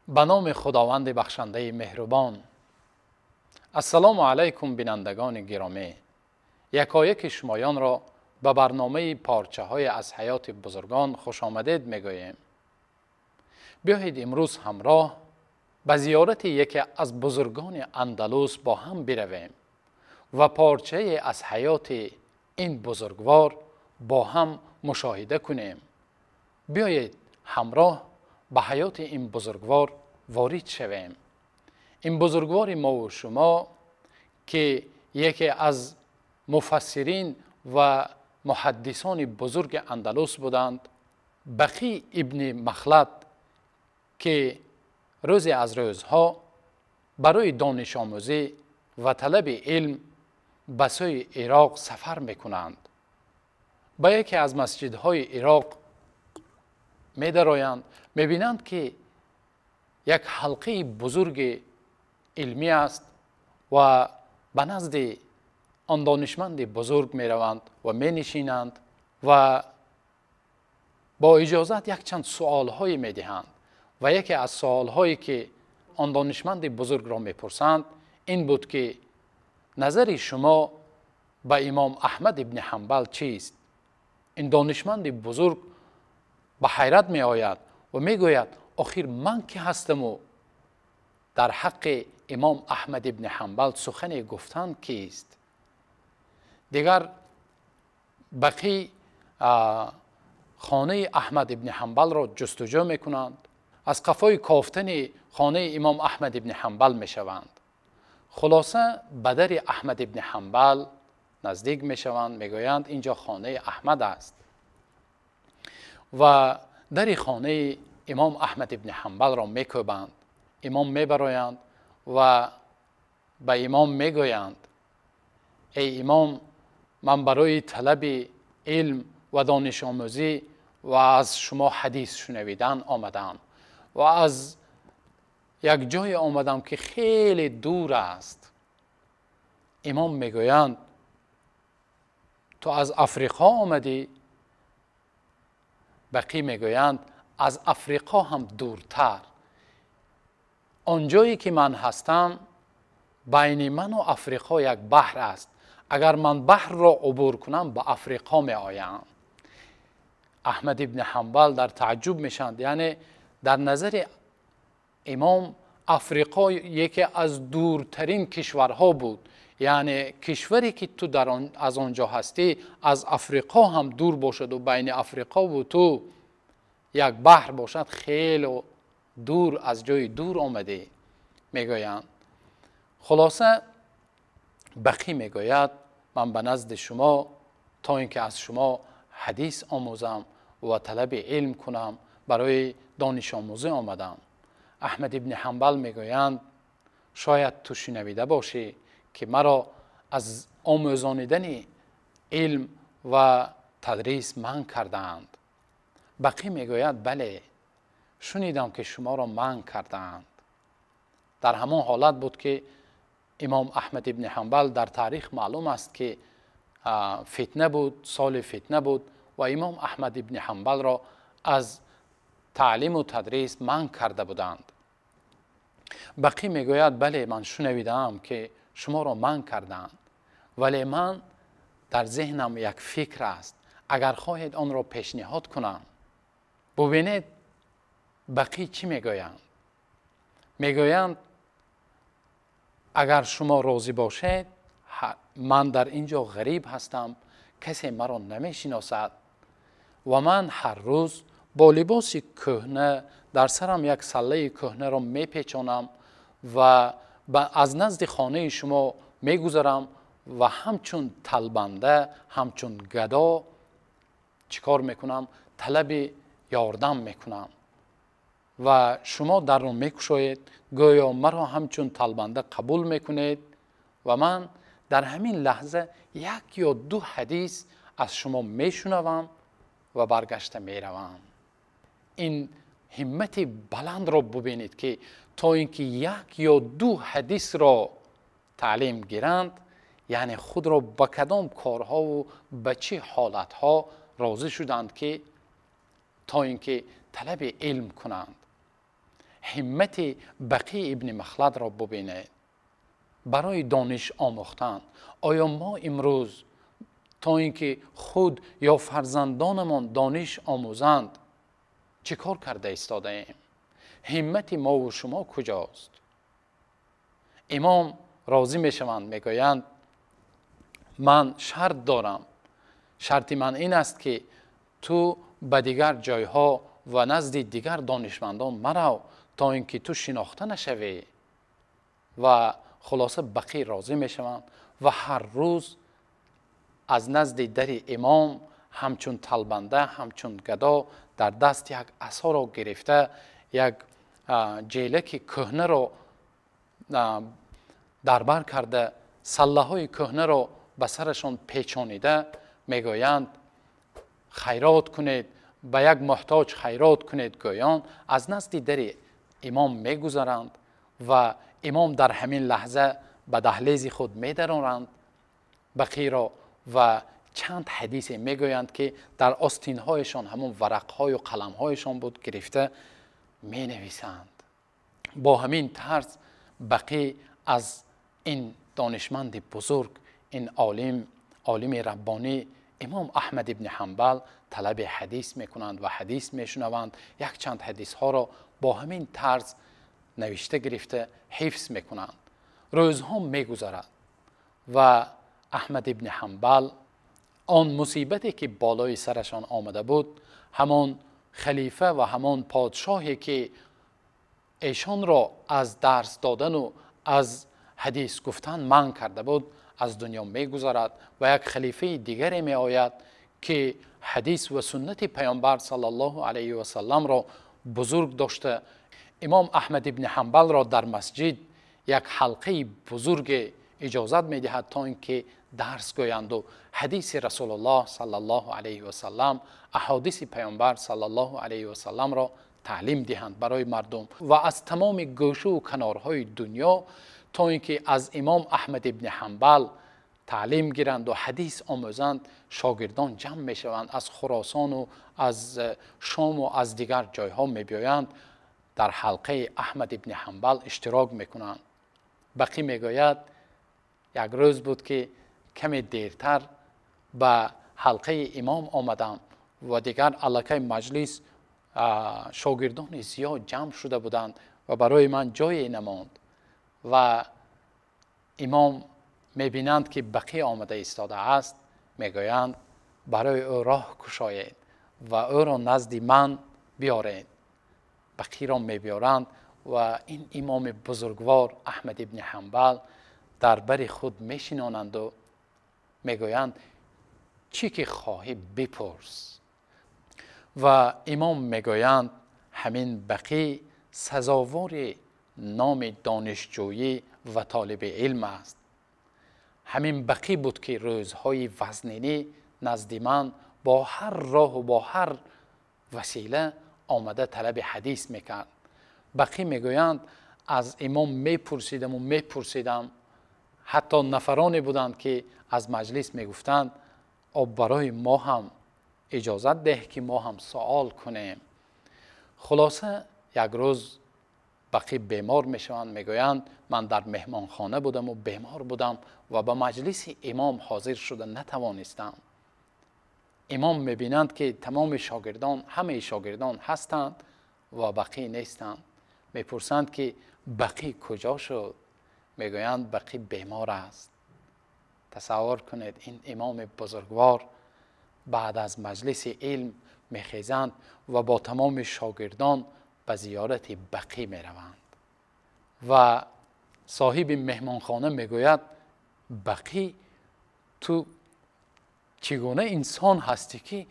Ба номи Худованди бахшандаи меҳрубон. Ассалому алайкум, бинандагони гиромӣ. Якояки шумоёнро ба барномаи порчаҳое аз ҳаёти бузургон хушомадед мегӯем. Биёед, имрӯз ҳамроҳ ба зиёрати яке аз бузургони Андалус бо ҳам биравем ва порчае аз ҳаёти ин бузургвор бо ҳам мушоҳида кунем. Биёед, ҳамроҳ ба ҳаёти ин бузургвор ворид шавем. Ин бузургвори мову шумо, ки яке аз муфассирин ва муҳаддисони бузурги Андалус буданд, Бақӣ ибни Махлад, ки рӯзе аз рӯзҳо барои донишомӯзӣ ва талаби илм ба сӯи Ироқ сафар мекунанд, ба яке аз масҷидҳои Ироқ медароянд. Мебинанд, ки як ҳалқаи бузурги илмӣ аст ва ба назди он донишманди бузург мераванд ва менишинанд ва бо иҷозат якчанд суолҳое медиҳанд. Ва яке аз суолҳое, ки он донишманди бузургро мепурсанд, ин буд, ки назари шумо ба имом Аҳмад ибни Ҳанбал чист? Ин донишманди бузург ба ҳайрат меояд ва мегӯяд: охир ман ки ҳастаму дар ҳаққи имом Аҳмад ибни Ҳанбал сухане гуфтан кист? Дигар Бақӣ хонаи Аҳмад ибни Ҳанбалро ҷустуҷӯ мекунанд, аз қафои кофтани хонаи имом Аҳмад ибни Ҳанбал мешаванд. Хулоса, ба дари Аҳмад ибни Ҳанбал наздик мешаванд, мегӯянд, инҷо хонаи Аҳмад аст, ва дари хонаи имом Аҳмад ибни Ҳанбалро мекӯбанд. Имом мебароянд ва ба имом мегӯянд: эй имом, ман барои талаби илм ва донишомӯзӣ ва аз шумо ҳадис шунавидан омадам ва аз як ҷое омадам, ки хеле дур аст. Имом мегӯянд: ту аз Африқо омадӣ? Бақӣ мегӯянд: аз Африқо ҳам дуртар. Он ҷое ки ман ҳастам, байни ману Африқо як баҳр аст. Агар ман баҳрро убур кунам, ба Африқо меоям. Аҳмад ибни Ҳанбал дар тааҷҷуб мешаванд. Яъне дар назари имом Африқо яке аз дуртарин кишварҳо буд. Яъне кишваре, ки ту аз он ҷо ҳастӣ, аз Африқо ҳам дур бошаду байни Африқову ту як баҳр бошад, хеле дур, аз ҷои дур омадӣ, мегӯянд. Хулоса, Бақӣ мегӯяд: ман ба назди шумо то ин ки аз шумо ҳадис омӯзам ва талаби илм кунам, барои донишомӯзӣ омадам. Аҳмад ибни Ҳанбал мегӯянд: шояд ту шунавида бошӣ, ки маро аз омӯзонидани илм ва тадрис манъ кардаанд. Бақӣ мегӯяд: бале, шунидам, ки шуморо манъ кардаанд. Дар ҳамон ҳолат буд, ки имом Аҳмад ибни Ҳанбал, дар таърих маълум аст, ки фитна буд, соли фитна буд ва имом Аҳмад ибни Ҳанбалро аз таълиму тадрис манъ карда буданд. Бақӣ мегӯяд: бале, ман шунавидаам, ки шуморо манъ кардаанд, вале ман дар зеҳнам як фикр аст, агар хоҳед, онро пешниҳод кунам. Бубинед, Бақӣ чӣ мегӯянд. Мегӯянд: агар шумо розӣ бошед, ман дар ин ҷо ғариб ҳастам, касе маро намешиносад ва ман ҳар рӯз бо либоси кӯҳна, дар сарам як саллаи кӯҳнаро мепечонам ва аз назди хонаи шумо мегузарам ва ҳамчун талбанда, ҳамчун гадо чӣ кор мекунам? Талаби ёрдам мекунам ва шумо дарро мекушоед, гӯё маро ҳамчун талбанда қабул мекунед ва ман дар ҳамин лаҳза як ё ду ҳадис аз шумо мешунавам ва баргашта меравам. Ин ҳиммати баландро бубинед, ки то ин ки як ё ду ҳадисро таълим гиранд, яъне худро ба кадом корҳову ба чӣ ҳолатҳо розӣ шуданд, ки то ин ки талаби илм кунанд. Ҳиммати Бақӣ ибни Махладро бубинед барои дониш омӯхтан. Оё мо имрӯз то инки худ ё фарзандонамон дониш омӯзанд чӣ кор карда истодаем? Ҳиммати мо ва шумо куҷост? Имом розӣ мешаванд, мегӯянд ман шарт дорам. Шарти ман ин аст ки ту ба дигар ҷойҳо ва назди дигар донишмандон марав то инки ту шинохта нашавӣ. Ва хулоса Бақӣ розӣ мешаванд ва ҳар рӯз аз назди дари имом ҳамчун талбанда, ҳамчун гадо дар даст як асоро гирифта, як ҷелаки кӯҳнаро дар бар карда, саллаҳои кӯҳнаро ба сарашон печонида мегӯянд хайрот кунед, ба як муҳтоҷ хайрот кунед. Гӯён аз назди дари имом мегузаранд ва имом дар ҳамин лаҳза ба даҳлези худ медароранд Бақиро ва чанд ҳадисе мегӯянд ки дар остинҳояшон ҳамон варақҳою қаламҳояшон буд, гирифта менависанд. Бо ҳамин тарз Бақӣ аз ин донишманди бузург, ин олим, олими раббонӣ имом Аҳмад ибни Ҳанбал талаби ҳадис мекунанд ва ҳадис мешунаванд. Якчанд ҳадисҳоро бо ҳамин тарз навишта гирифта ҳифз мекунанд. Рӯзҳо мегузарад ва Аҳмад ибни Ҳанбал он мусибате ки болои сарашон омада буд, ҳамон халифа ва ҳамон подшоҳе ки эшонро аз дарс додан ва аз ҳадис гуфтан манъ карда буд, аз дунё мегузарад ва як халифаи дигаре меояд ки ҳадис ва суннати паёмбар саллаллоҳу алайҳи васалламро бузург дошта, имом Аҳмад ибни Ҳанбалро дар масҷид як ҳалқаи бузурге иҷозат медиҳад то инки дарс гӯянд ва ҳадиси Расулуллоҳ саллаллоҳу алайҳи васаллам, аҳодиси паёмбар саллаллоҳу алайҳи васалламро таълим диҳанд барои мардум ва аз тамоми гӯшаву канорҳои дунё то инки аз имом Аҳмад ибни Ҳанбал таълим гиранд ва ҳадис омӯзанд. Шогирдон ҷамъ мешаванд аз Хуросон ва аз Шом ва аз дигар ҷойҳо мебиёянд, дар ҳалқаи Аҳмад ибни Ҳанбал иштирок мекунанд. Бақӣ мегӯяд як рӯз буд ки каме дертар ба ҳалқаи имом омадам ва дигар аллакай маҷлис шогирдони зиёд ҷамъ шуда буданд ва барои ман ҷое намонд. Ва имом мебинанд ки Бақӣ омада истодааст, мегӯянд барои ӯ роҳ кушоед ва ӯро назди ман биёред. Бақиро мебиёранд ва ин имоми бузургвор Аҳмад ибни Ҳанбал дар бари худ мешинонанд ва мегӯянд чӣ ки хоҳӣ бипурс. Ва имом мегӯянд ҳамин Бақӣ сазовори номи донишҷӯӣ ва толиби илм аст. Ҳамин Бақӣ буд ки рӯзҳои вазнинӣ назди ман бо ҳар роҳу бо ҳар васила омада талаби ҳадис мекард. Бақӣ мегӯянд аз имом мепурсидам ва мепурсидам, ҳатто нафароне буданд ки аз маҷлис мегуфтанд об барои мо ҳам иҷозат деҳ ки мо ҳам суол кунем. Хулоса як рӯз Бақӣ бемор мешаванд. Мегӯянд ман дар меҳмонхона будам ва бемор будам ва ба маҷлиси имом ҳозир шуда натавонистам. Имом мебинанд ки тамоми шогирдон, ҳамаи шогирдон ҳастанд ва Бақӣ нестанд. Мепурсанд ки Бақӣ куҷо шуд? Мегӯянд Бақӣ бемор аст. Тасаввур кунед ин имоми бузургвор баъд аз маҷлиси илм мехезанд ва бо тамоми шогирдон ба зиёрати Бақӣ мераванд. Ва соҳиби меҳмонхона мегӯяд Бақӣ, ту чӣ гуна инсон ҳастӣ ки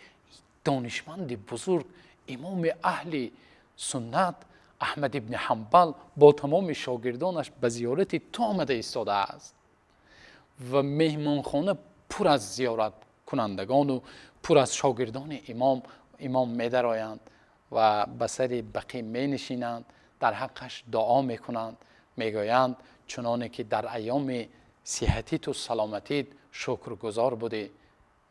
донишманди бузург, имоми аҳли суннат Аҳмад ибни Ҳанбал бо тамоми шогирдонаш ба зиёрати ту омада истодааст ва меҳмонхона пур аз зиёраткунандагону пур аз шогирдони имом. Имом медароянд ва ба сари Бақӣ менишинанд, дар ҳаққаш дуо мекунанд, мегӯянд чуноне ки дар айёми сиҳатиту саломатит шукргузор будӣ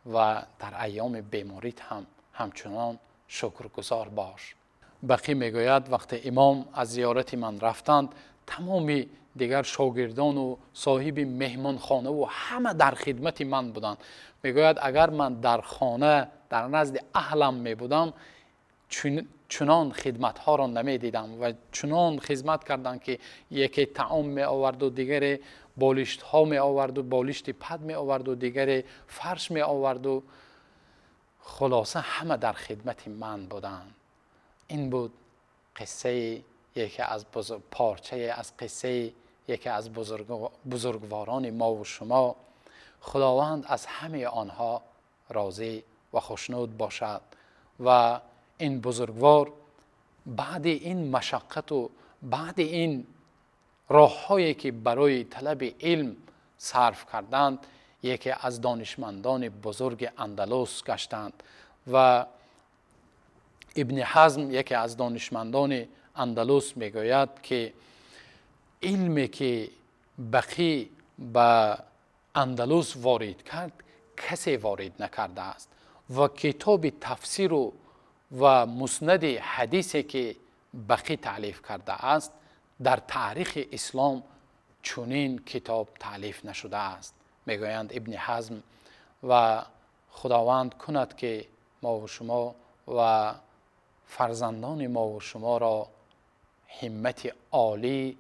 ва дар айёми беморит ҳам ҳамчунон шукргузор бош. Бақӣ мегӯяд вақте имом аз зиёрати ман рафтанд, тамоми дигар шогирдону соҳиби меҳмонхонаву ҳама дар хидмати ман буданд. Мегӯяд агар ман дар хона дар назди аҳлам мебудам, чунон хидматҳоро намедидам ва чунон хидмат карданд, ки яке таом меоварду, дигаре болиштҳо меоварду, болишти пад меоварду, дигаре фарш меоварду. Хулоса ҳама дар хидмати ман буданд. Ин буд қиссаи яке аз порчае аз қиссаи яке аз бузургворони мо ва шумо. Худованд аз ҳамаи онҳо розӣ ва хушнуд бошад. Ва ин бузургвор баъди ин машаққату баъди ин роҳҳое ки барои талаби илм сарф карданд, яке аз донишмандони бузурги Андалус гаштанд. Ва Ибни Ҳазм, яке аз донишмандони Андалус, мегӯяд ки илме ки Бақӣ ба Андалус ворид кард, касе ворид накардааст. Ва китоби тафсиру ва муснади ҳадисе ки Бақӣ таълиф кардааст, дар таърихи ислом чунин китоб таълиф нашудааст, мегӯянд Ибни Ҳазм. Ва Худованд кунад ки мо ва шумо ва фарзандони мо ва шуморо ҳиммати олӣ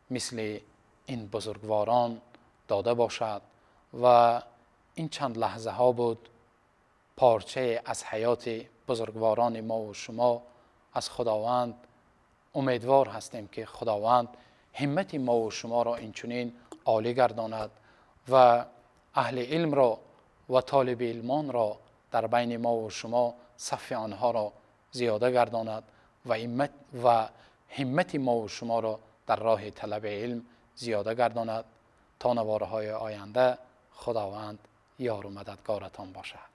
мисли ин бузургворон дода бошад. Ва ин чанд лаҳзаҳо буд порчае аз ҳаёти бузургворони мо ва шумо. Аз Худованд умедвор ҳастем ки Худованд ҳиммати мо ва шуморо инчунин олӣ гардонад ва аҳли илмро ва толиби илмонро дар байни мо ва шумо сафи онҳоро зиёда гардонад ва ҳиммати мо ва шуморо дар роҳи талаби илм зиёда гардонад. То наворҳои оянда Худованд ёру мададгоратон бошад.